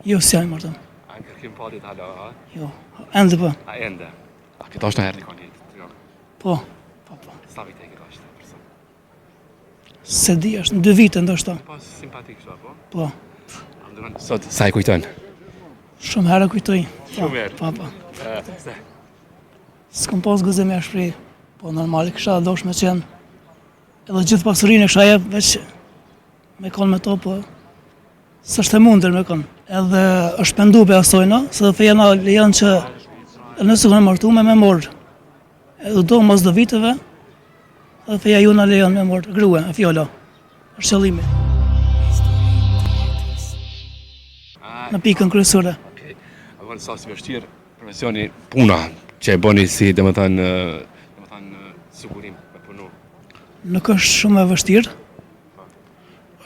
Jo, s'jam i martum. A në kërkim fatit hala, a? Jo, ende po. A ende? A ke dashtë najherë dikon jetë? të jo? Po, po, po. Sa vite e ke dashtë, person? S'e di, është në dy vite ndoshta. Po, simpatik kështu, apo? Po. A më duron, sot, sa e kujton? Shumë herë e kujtoj. Po, Shumë herë? Po, po. Pse? S'kom pas guxim me shpreh. Po, normal, kisha dasht me qenë. Edhe gjithë pasurinë e kisha jep, veç me konë me to, po s'është e mundur me konë. Edhe është pendu prej asojna, se dhe feja na lejon që nëse konë martume me morë. Edhe do mas do viteve, edhe feja ju na lejon me morë grue, e fjala. është qëllimi. Në pikën kryesore. Okej. A vonë sa si vështirë profesioni puna që e bëni si, domethënë, domethënë sigurim me punu. Nuk është shumë e vështirë.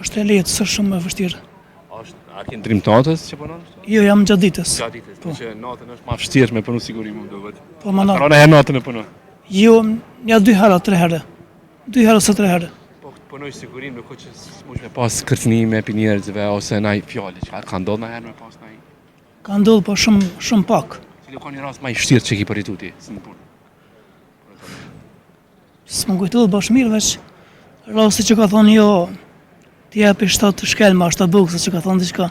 Është e lehtë, s'është shumë e vështirë. Është, a ke ndërrim të natës që punon? Jo, jam gjatë ditës. Gjatë ditës, Po. që natën është ma vështirë me punu sigurim, më duket. Po, më natë. Rona e natën me punu. Jo, një dy herë, tre herë. Dy herë ose tre herë. Po, të punoj sigurim, nuk o që s'mush me pas kërcënime prej njerëzve ose naj fjalë, që ka ndodhë najherë me pas naj... Ka ndodhë, po shumë, shumë pak. Cili ka një rast ma i vështirë që ki përjetu ti, si në punë? S'më kujtohet bash mirë, veç rasti që ka thonë jo, t'i jepi shtatë shkelma, shtatë boksa që ka thonë diçka.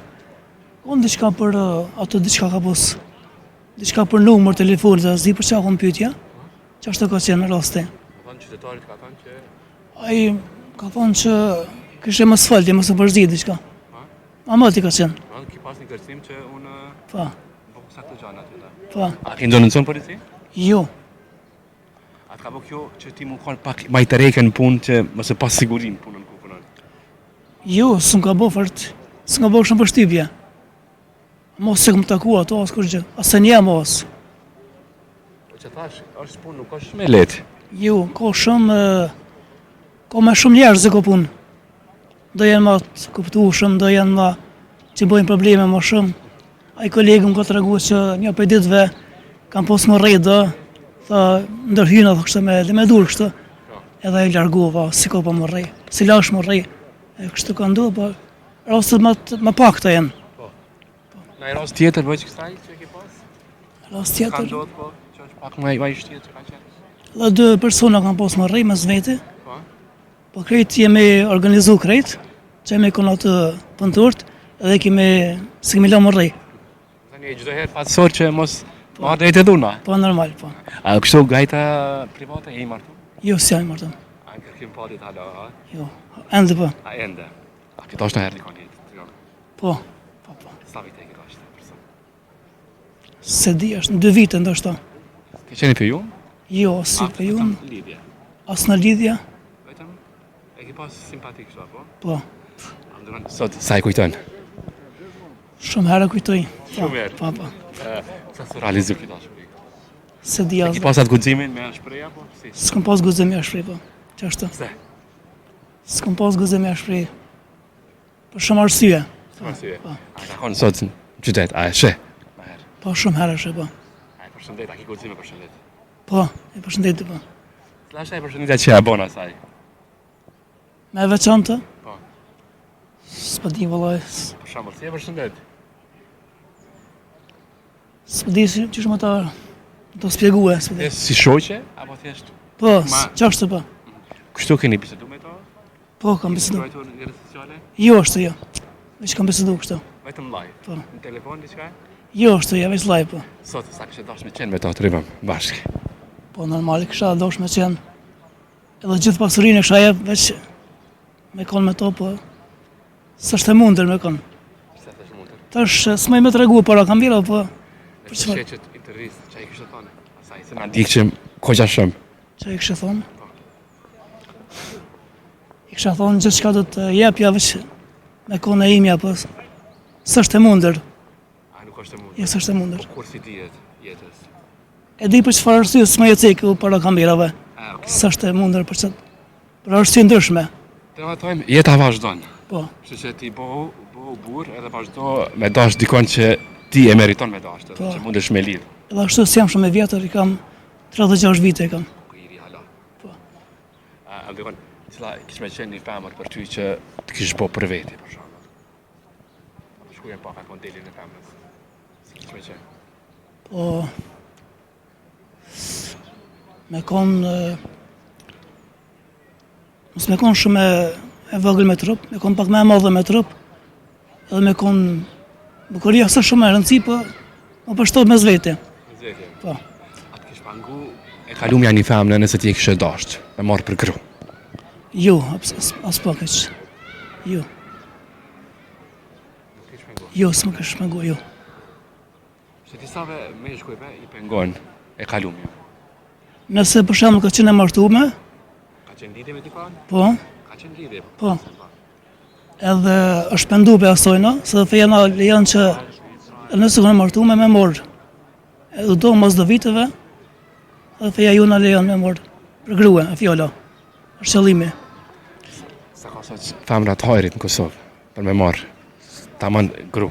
Unë diçka për uh, ato diçka ka pos. Diçka për numër telefonit, dhe s'di për çka kom pyetja. Qashtu ka qenë rasti. Ka thonë qytetarit ka thonë që Ai ka thonë që kishe mos fol, ti mos u përzi diçka. Ma më ti ka qenë. Po, ki pas një kërcënim që unë Po. Po sa të gjana aty. Po. A ke ndonjë në polici? Jo. A të ka bo kjo që ti mu konë pak ma i tërhekun në punë që mos e pas sigurin punën ku punon? Jo, s'më ka bo fort, s'më ka bo shumë përshtypje. Mos se kom taku ato, as kurgjë, as se njoh mos. Po që thash, është punë, nuk është shumë e lehtë. Jo, ka shumë, ka me shumë njerëz e ka punë. Do jenë ma të kuptueshëm, do jenë ma që bëjnë probleme ma shumë. Ai kolegu më ka tregu që një prej ditëve kam pos më rreh do, tha ndërhyna tha kështu me dhe me dur kështu. Edhe ai largova, si ka po më rreh, si lash më rreh. E kështu ka ndodhur, po rastet më më pak të janë. Po. Në rast tjetër veç kësaj që ke pas? Rast tjetër. Ka ndodhur po, që është pak më i vështirë që ka qenë. Dhe dy persona kanë pas më rreh mes veti. Po. Po krejt jemi organizu krejt, që jemi konë atë punëtorët, edhe kemi, s'i kemi lanë me rreh. Tani çdo herë paqësor që mos po, marrë drejt e dhuna. Po normal, po. A kështu nga jeta private je i martu? Jo, s'jam i martu. A në kërkim fatit hala, a? Jo, ende po. A ende? A ke dashtë najherë dikon jetë? Jo. Po, po, po. Sa vite e ke dashtë, person? S'e di, është në dy vite ndoshta. Ke qenë i fejum? Jo, si i fejum. Lidhje. As në lidhje. Vetëm e ke pas simpatik kështu apo? Po. A ndërron sot sa e kujton? Shumë herë e kujtoj. Po, Shumë herë. Po, po. Sa s'u realizu kjo dashuri? S'e di as. Ke pas atë guximin me shpreh apo si? S'kam pas guxim me shpreh po. Qashtu. Pse? S'kam pas guxim me shpreh. Për shumë arsye. Shumë arsye. Po. A takon sot në qytet, a e sheh? Po, shumë herë e sheh, po. A e përshëndet, a ki guxim me përshëndet? Po, e përshëndet, po. Cila është ajo përshëndetja që e bon asaj? Ma e veçantë? Po. S'po di, vëllai. Për shembull, si e përshëndet? S'po di si qysh me ta të spjegue, s'po di. Si shoqe apo thjesht? Po, qashtu po. Kështu keni bisedu me to? Po, kam bisedu. Keni në rrjetet sociale? Jo, ashtu jo. Veç kam bisedu kështu. Vetëm live? Po. Në telefon diçka? Jo, ashtu jo, veç live po. Sot sa kishe dashur me qenë me to të rrimë bashkë. Po normal kisha dashur me qenë. Edhe gjithë pasurinë e kisha jep veç me kon me to, po s'është e mundur me kon. Pse s'është e mundur? Tash s'muj me tregu para kamerave, po për çfarë? Për çfarë intervistë, çka i kishe thonë? Asaj se na ndjekim goxha shumë. Çka i kishe thonë? Po. I kisha thonë gjithçka do të jepja veç me konë e imja, po s'është e mundur. A nuk është e mundur? Jo, s'është e mundur. Po kur s'i dihet jetës? E di për çfarë arsye s'muj e cek para kamerave. A, okay. S'është e mundur për çfarë për arsye ndryshme. Të më thojmë, jeta vazhdon. Po. Kështu që ti bëhu, bëhu burrë edhe vazhdo me dash dikon që ti e meriton me dash, edhe Po. që mundesh me lidh. Edhe ashtu s'jam shumë e vjetër, i kam 36 vite i kam. Po i ri hala. Po. A, a dikon, cila kish me qenë një femër për ty që të kish bo për veti, për shembull? Shkrujem pak atë modelin e femrës. Si kish me qenë? Po, me konë, mos me konë shumë e, e vogël me trup, me konë pak më e madhe me trup, edhe me konë, bukuria s'është shumë e rëndësi, po, më përshtot mes vete. Mes vete? Po. A të kish pengu e kalumja një femne nëse ti e kishe dasht, me marrë për gru? Jo, as, as, aspak hiç. Jo. Jo, s'më kish pengu, jo. Se disave meshkujve i pengon e kalumja. Nëse për shembull ka qenë e martume, Ka qenë lidhje me dikon? Po. Ka qenë lidhje. Po. Edhe është pendu prej asojna, se dhe feja na lejon që nëse ka e martume me marrë. Edhe do mas do viteve, edhe feja jonë na lejon me marrë për grue, e fjala. Është qëllimi. Sa ka sot femra të hajrit në Kosovë për me marrë taman gru?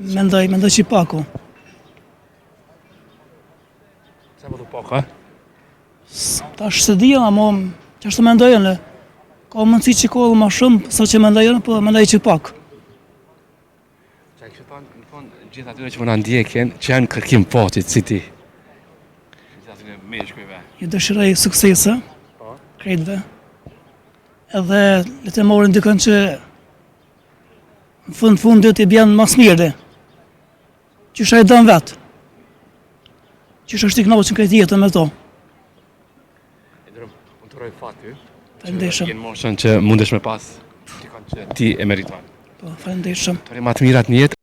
Mendoj, mendoj që pak. Pse po thu pak, a? Tash s'e di, ama qashtu mendoj unë. Ka mundësi që ka edhe ma shumë, sa që mendoj unë, po mendoj që pak. Çka kishe thonë, në fund, gjithë atyre që po na ndjekin, që janë kërkim fatit, si ti. Gjithë atyre meshkujve. Ju dëshiroj suksese, po. krejtve. Edhe le të marrin dikën që në fund fundit i bjen ma s'miri. Qysh e don vetë. Qysh është i knaqun krejt jetën me to. E ndërëm, unë të uroj fat ty. Faleminderit shumë. Je n'moshën që mundesh me pas dikon që ti e meriton. Po, faleminderit shumë. Të uroj ma të mirat në jetë.